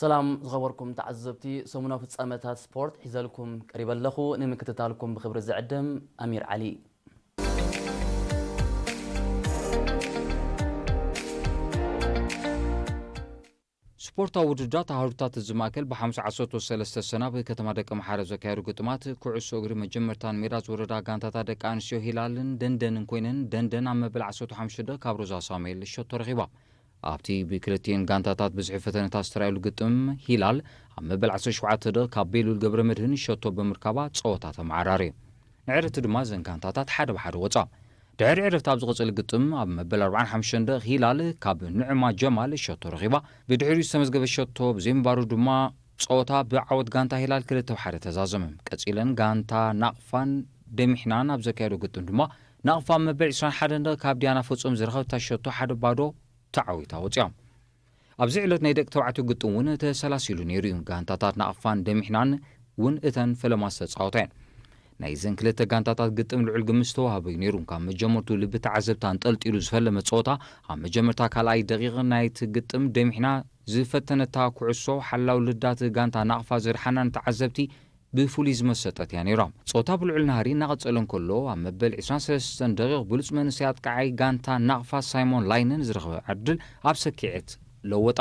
ሰላም ዝኸበርኩም ተዓዘብቲ፣ ሰሙናዊ ፍጻመታት ስፖርት ሒዘልኩም ቀሪበ ኣለኹ። ንምክትታልኩም ብኽብሪ ዝዕድም ኣሚር ዓሊ። ስፖርታዊ ውድድራት ኣህሩታት እዚ ማእከል ብሓሙስ ዓሰርተ ሰለስተ ሰነ ኣብ ከተማ ደቀምሓረ ዘካየዱ ግጥማት ኩዕሶ እግሪ መጀመርታን ሜዳ ዝወረዳ ጋንታታት ደቂ ኣንስትዮ ሂላልን ደንደንን ኮይነን፣ ደንደን ኣብ መበል ዓሰርተ ሓሙሽተ ደቂቕ ካብ ሮዛ ሳሙኤል ሸቶ ረኺባ። ኣብቲ ብክልቲኤን ጋንታታት ብዝሒ ፈተነታት ዝተራእየሉ ግጥም፣ ሂላል ኣብ መበል ዓሰርተ ሸውዓተ ደቂቕ ካብ ቤሉል ገብረመድህን ሸቶ ብምርካባ ጸወታ ተመዓራረየ። ንዕረፍቲ ድማ እዘን ጋንታታት ሓደ ብሓደ ወጻ። ድሕሪ ዕረፍቲ ኣብ ዝቐጸለ ግጥም፣ ኣብ መበል ኣርባዓን ሓሙሽተን ደቂቕ ሂላል ካብ ንዕማ ጀማል ሸቶ ረኺባ። ብድሕሪኡ ዝተመዝገበ ሸቶ ብዘይምንባሩ ድማ ጸወታ ብዓወት ጋንታ ሂላል ክልተ ብሓደ ተዛዘመ። ቀጺለን ጋንታ ናቕፋን ደሚሕናን ኣብ ዘካየዶ ግጥም ድማ፣ ናቕፋ ኣብ መበል ዕስራን ሓደን ደቂቕ ካብ ዲያና ፍጹም ዝረኸበታ ሸቶ ሓደ ባዶ ተዓዊታ ወጺኣ። ኣብዚ ዕለት ናይ ደቂ ተባዕትዮ ግጥም እውን ተሰላሲሉ ነይሩ እዩ። ጋንታታት ናቕፋን ደሚሕናን እውን እተን ፈለማ ዝተጻወታ እየን። ናይዘን ክልተ ጋንታታት ግጥም ልዑል ግምት ዝተዋህቦ እዩ ነይሩ። ካብ መጀመርቱ ልቢ ተዓዘብቲ ኣንጠልጢሉ ዝፈለመ ጸወታ፣ ኣብ መጀመርታ ካልኣይ ደቂቕ ናይቲ ግጥም ደሚሕና ዝፈተነታ ኩዕሶ ሓላው ልዳት ጋንታ ናቕፋ ዘድሓና ንተዓዘብቲ ብፍሉይ ዝመሰጠት እያ ነይራ። ጸወታ ብልዑል ናህሪ እናቐጸለ እንከሎ፣ ኣብ መበል ዕስራን ሰለስተን ደቂቕ ብሉጽ መንእሰይ ኣጥቃዓይ ጋንታ ናቕፋ ሳይሞን ላይነን ዝረኸበ ዕድል ኣብ ሰኪዔት ለወጣ።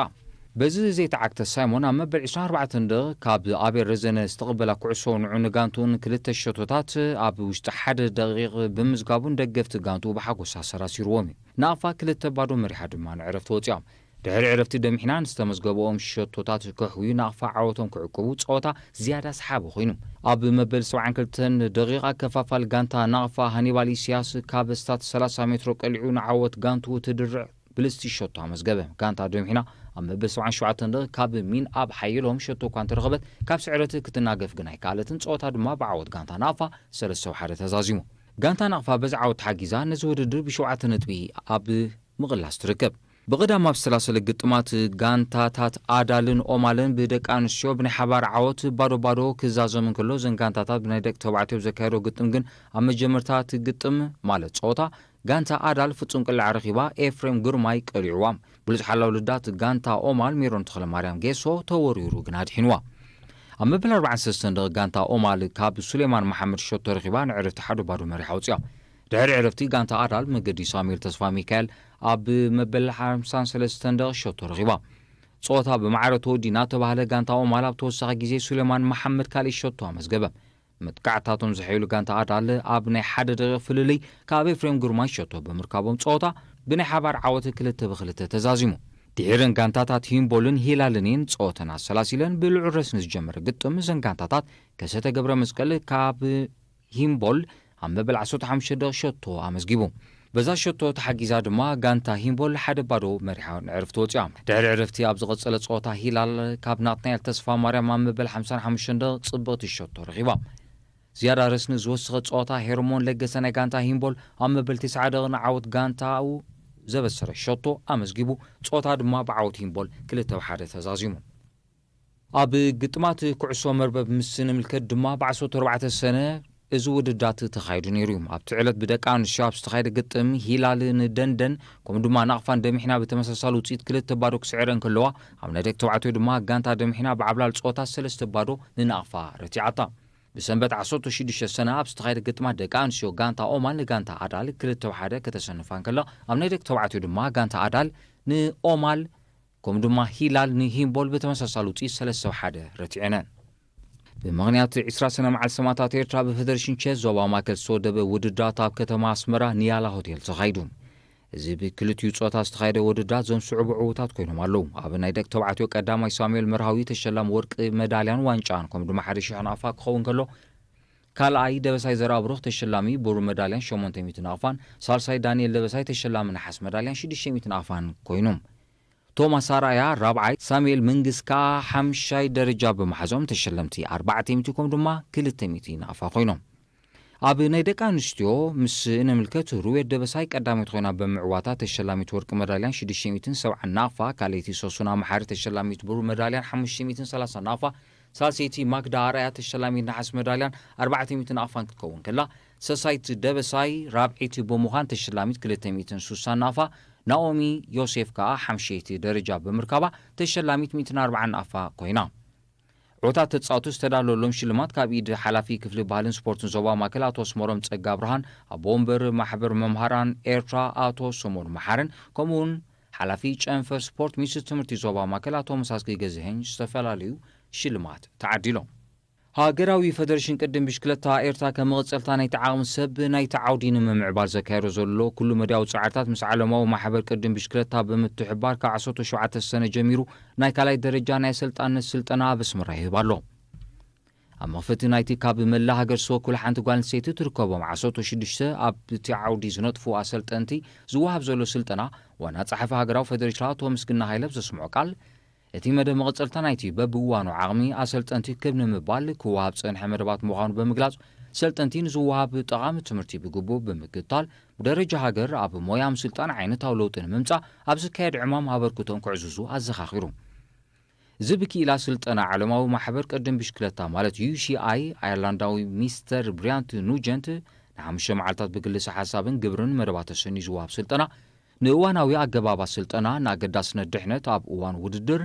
በዚ ዘይተዓግተ ሳይሞን ኣብ መበል ዕስራን ኣርባዕተን ደቂቕ ካብ ኣቤል ረዘነ ዝተቐበላ ኩዕሶ ንዑ ንጋንቱን ክልተ ሸቶታት ኣብ ውሽጢ ሓደ ደቂቕ ብምዝጋቡን ደገፍቲ ጋንቱ ብሓጎስ ኣሰራሲርዎም እዩ። ናቕፋ ክልተ ባዶ መሪሓ ድማ ንዕረፍቲ ወጺኣ። ድሕሪ ዕረፍቲ ደሚሕና ንዝተመዝገበኦም ሸቶታት ከሕውዩ ናቕፋ ዓወቶም ክዕቅቡ ጸወታ ዝያዳ ሰሓቢ ኮይኑ። ኣብ መበል ሰብዓን ክልተን ደቂቕ ኣከፋፋል ጋንታ ናቕፋ ሃኒባል ኢሳያስ ካብ ስታት ሰላሳ ሜትሮ ቀሊዑ ንዓወት ጋንቱ ትድርዕ ብልጽቲ ሸቶ ኣመዝገበ። ጋንታ ደሚሕና ኣብ መበል ሰብዓን ሸውዓተን ደቂቕ ካብ ሚን ኣብ ሓየሎም ሸቶ እኳ እንተረኸበት፣ ካብ ስዕረት ክትናገፍ ግን ኣይከኣለትን። ጸወታ ድማ ብዓወት ጋንታ ናቕፋ ሰለስተ ብሓደ ተዛዚሙ። ጋንታ ናቕፋ በዚ ዓወት ተሓጊዛ ነዚ ውድድር ብሸውዓተ ነጥቢ ኣብ ምቕላስ ትርከብ። ብቐዳም ኣብ ዝተሰላሰለ ግጥማት ጋንታታት ኣዳልን ኦማልን ብደቂ ኣንስትዮ ብናይ ሓባር ዓወት ባዶ ባዶ ክዛዘም እንከሎ፣ እዘን ጋንታታት ብናይ ደቂ ተባዕትዮ ኣብ ዘካየዶ ግጥም ግን ኣብ መጀመርታ እቲ ግጥም ማለት ጸወታ ጋንታ ኣዳል ፍጹም ቅላዕ ረኺባ ኤፍሬም ግርማይ ቀሊዕዋ። ብሉጽ ሓላው ልዳት ጋንታ ኦማል ሜሮን ተኽለማርያም ጌሶ ተወሪሩ ግን ኣድሒንዋ። ኣብ መበል ኣርባዓን ሰለስተን ደቂ ጋንታ ኦማል ካብ ሱሌማን መሓመድ ሸቶ ረኺባ ንዕረፍቲ ሓደ ባዶ መሪሓ ኣውጽያ። ድሕሪ ዕረፍቲ ጋንታ ኣዳል መገዲ ሳሙኤል ተስፋ ሚካኤል ኣብ መበል ሓምሳን ሰለስተን ደቂ ሸቶ ረኺባ። ጸወታ ብማዕረ ተወዲ እናተባህለ ጋንታ ኦማል ኣብ ተወሳኺ ግዜ ሱሌማን መሓመድ ካልእ ሸቶ ኣመዝገበ። መጥቃዕታቶም ዝሐይሉ ጋንታ ኣዳል ኣብ ናይ ሓደ ደቂቕ ፍልልይ ካብ ኤፍሬም ግርማይ ሸቶ ብምርካቦም ጸወታ ብናይ ሓባር ዓወት ክልተ ብክልተ ተዛዚሙ። ድሒረን ጋንታታት ሂምቦልን ሂላልን እየን ጸወተን ኣሰላሲለን። ብልዑል ረስኒ ዝጀመረ ግጥም እዘን ጋንታታት ከሰተ ገብረ መስቀል ካብ ሂምቦል ኣብ መበል ዓሰርተ ሓሙሽተ ደቂቕ ሸቶ ኣመዝጊቡ። በዛ ሸቶ ተሓጊዛ ድማ ጋንታ ሂምቦል ሓደ ባዶ መሪሓ ንዕረፍቲ ወፂኣ። ድሕሪ ዕረፍቲ ኣብ ዝቐጸለ ጸወታ ሂላል ካብ ናትናኤል ተስፋ ማርያም ኣብ መበል ሓምሳን ሓሙሽተን ደቂቕ ጽብቕቲ ሸቶ ረኺባ። ዝያዳ ረስኒ ዝወሰኸ ጸወታ ሄርሞን ለገሰ ናይ ጋንታ ሂምቦል ኣብ መበል ተስዓ ደቂቕ ንዓወት ጋንታኡ ዘበሰረ ሸቶ ኣመዝጊቡ። ጸወታ ድማ ብዓወት ሂምቦል ክልተ ብ ሓደ ተዛዚሙ። ኣብ ግጥማት ኩዕሶ መርበብ ምስ ንምልከት ድማ ብ ዓሰርተ ኣርባዕተ ሰነ እዚ ውድዳት ተኻይዱ ነይሩ እዩ። ኣብቲ ዕለት ብደቂ ኣንስትዮ ኣብ ዝተኻየደ ግጥም ሂላል ንደንደን ከምኡ ድማ ናቕፋን ደሚሕና ብተመሳሳሊ ውፅኢት ክልተ ባዶ ክስዕረ እንከለዋ፣ ኣብ ናይ ደቂ ተባዕትዮ ድማ ጋንታ ደሚሕና ብዓብላል ጸወታ ሰለስተ ባዶ ንናቕፋ ረቲዓታ። ብሰንበት ዓሰርተ ሽዱሽተ ሰነ ኣብ ዝተኻየደ ግጥማት ደቂ ኣንስትዮ ጋንታ ኦማል ንጋንታ ኣዳል ክልተ ብ ሓደ ከተሰንፋ እንከላ፣ ኣብ ናይ ደቂ ተባዕትዮ ድማ ጋንታ ኣዳል ንኦማል ከምኡ ድማ ሂላል ንሂምቦል ብተመሳሳሊ ውፅኢት ሰለስተ ብ ሓደ ረቲዐነን። ብምኽንያት ዕስራ ሰነ መዓልቲ ሰማእታት ኤርትራ ብፌደሬሽን ቸስ ዞባ ማእከል ዝተወደበ ውድድራት ኣብ ከተማ ኣስመራ ንያላ ሆቴል ተኻይዱ። እዚ ብክልቲኡ ጾታ ዝተኻየደ ውድድራት ዘምስዑ ብዕዉታት ኮይኖም ኣለዉ። ኣብ ናይ ደቂ ተባዕትዮ ቀዳማይ ሳሙኤል መርሃዊ ተሸላሚ ወርቂ መዳልያን ዋንጫን ከምኡ ድማ ሓደ ሽሕ ናቕፋ ክኸውን ከሎ፣ ካልኣይ ደበሳይ ዘርኣብሩኽ ተሸላሚ ብሩር መዳልያን ሸሞንተ ሚእቲ ናቕፋን፣ ሳልሳይ ዳንኤል ደበሳይ ተሸላሚ ነሓስ መዳልያን ሽዱሽተ ሚእቲ ናቕፋን ኮይኖም። ቶማስ ኣርኣያ ራብዓይ፣ ሳሙኤል መንግስ ከኣ ሓምሻይ ደረጃ ብምሓዞም ተሸለምቲ ኣርባዕተ ሚእቲ ከምኡ ድማ ክልተ ሚእቲ ናቕፋ ኮይኖም። ኣብ ናይ ደቂ ኣንስትዮ ምስ እንምልከት ሩዌት ደበሳይ ቀዳመይቲ ኮይና ብምዕዋታ ተሸላሚት ወርቂ መዳልያን ሽዱሽተ ሚእትን ሰብዓን ናቕፋ፣ ካልኣይቲ ሶሱና መሓሪ ተሸላሚት ብሩር መዳልያን ሓሙሽተ ሚእትን ሰላሳን ናቕፋ፣ ሳልሰይቲ ማግዳ ኣርኣያ ተሸላሚት ነሓስ መዳልያን ኣርባዕተ ሚእትን ናቕፋን ክትከውን ከላ፣ ሰሳይት ደበሳይ ራብዐይቲ ብምዃን ተሸላሚት ክልተ ሚእትን ስሳን ናቕፋ፣ ናኦሚ ዮሴፍ ከኣ ሓምሸይቲ ደረጃ ብምርካባ ተሸላሚት ሚእትን ኣርባዓን ኣፋ ኮይና። ዕዉታት ተጻወቱ ዝተዳለወሎም ሽልማት ካብ ኢድ ሓላፊ ክፍሊ ባህልን ስፖርትን ዞባ ማእከል ኣቶ ኣስመሮም ጸጋብርሃን፣ ኣቦ ወንበር ማሕበር መምሃራን ኤርትራ ኣቶ ሰሞን መሓርን፣ ከምኡውን ሓላፊ ጨንፈር ስፖርት ሚኒስትሪ ትምህርቲ ዞባ ማእከል ኣቶ መሳስኪ ገዝሀኝ ዝተፈላለዩ ሽልማት ተዓዲሎም። ሃገራዊ ፈደሬሽን ቅድም ብሽክለታ ኤርትራ ከም መቐጸልታ ናይቲ ዓቕሚ ሰብ ናይቲ ዓውዲ ንምምዕባል ዘካየዶ ዘሎ ኩሉ መዳያዊ ጻዕርታት ምስ ዓለማዊ ማሕበር ቅድም ብሽክለታ ብምትሕባር ካብ ዓሰርተ ሸውዓተ ሰነ ጀሚሩ ናይ ካልኣይ ደረጃ ናይ ኣሰልጣንነት ስልጠና ኣብ ኣስመራ ይህብ ኣሎ። ኣብ መኽፈቲ ናይቲ ካብ መላእ ሃገር ዝተወከሉ ሓንቲ ጓል ኣንስተይቲ ትርከቦም ዓሰርተ ሽዱሽተ ኣብቲ ዓውዲ ዝነጥፉ ኣሰልጠንቲ ዝወሃብ ዘሎ ስልጠና ዋና ጸሓፊ ሃገራዊ ፈደሬሽን ኣቶ ምስግና ሃይለ ኣብ ዘስምዖ ቃል፣ እቲ መደብ መቐጸልታ ናይቲ በብእዋኑ ዓቕሚ ኣሰልጠንቲ ክብ ንምባል ክወሃብ ጸንሐ መደባት ምዃኑ ብምግላጽ፣ ሰልጠንቲ ንዝወሃብ ጠቓሚ ትምህርቲ ብግቡእ ብምክታል ብደረጃ ሃገር ኣብ ሞያ ምስልጣን ዓይነታዊ ለውጢ ንምምጻእ ኣብ ዝካየድ ዕማም ኣበርክቶን ክዕዝዙ ኣዘኻኺሩ። እዚ ብክኢላ ስልጠና ዓለማዊ ማሕበር ቅድም ብሽክለታ ማለት ዩ ሲ ኣይ ኣየርላንዳዊ ሚስተር ብሪያንት ኑጀንት ንሓሙሽተ መዓልታት ብግልሲ ሓሳብን ግብርን መደባት ተሰንዩ ዝወሃብ ስልጠና ንእዋናዊ ኣገባባት ስልጠና፣ ንኣገዳስነት ድሕነት ኣብ እዋን ውድድር፣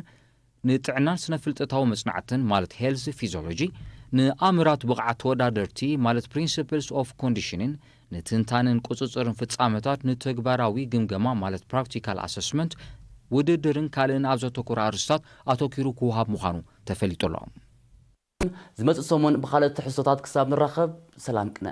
ንጥዕናን ስነ ፍልጠታዊ መጽናዕትን ማለት ሄልዝ ፊዚዮሎጂ፣ ንኣምራት ብቕዓት ተወዳደርቲ ማለት ፕሪንሲፕልስ ኦፍ ኮንዲሽኒን፣ ንትንታንን ቁጽጽርን ፍጻመታት፣ ንተግባራዊ ግምገማ ማለት ፕራክቲካል ኣሰስመንት፣ ውድድርን ካልእን ኣብ ዘተኮረ ኣርእስታት ኣተኪሩ ክወሃብ ምዃኑ ተፈሊጡ ኣሎ። ዝመጽእ ሰሙን ብኻልኦት ትሕዝቶታት ክሳብ ንራኸብ፣ ሰላም ቅነ።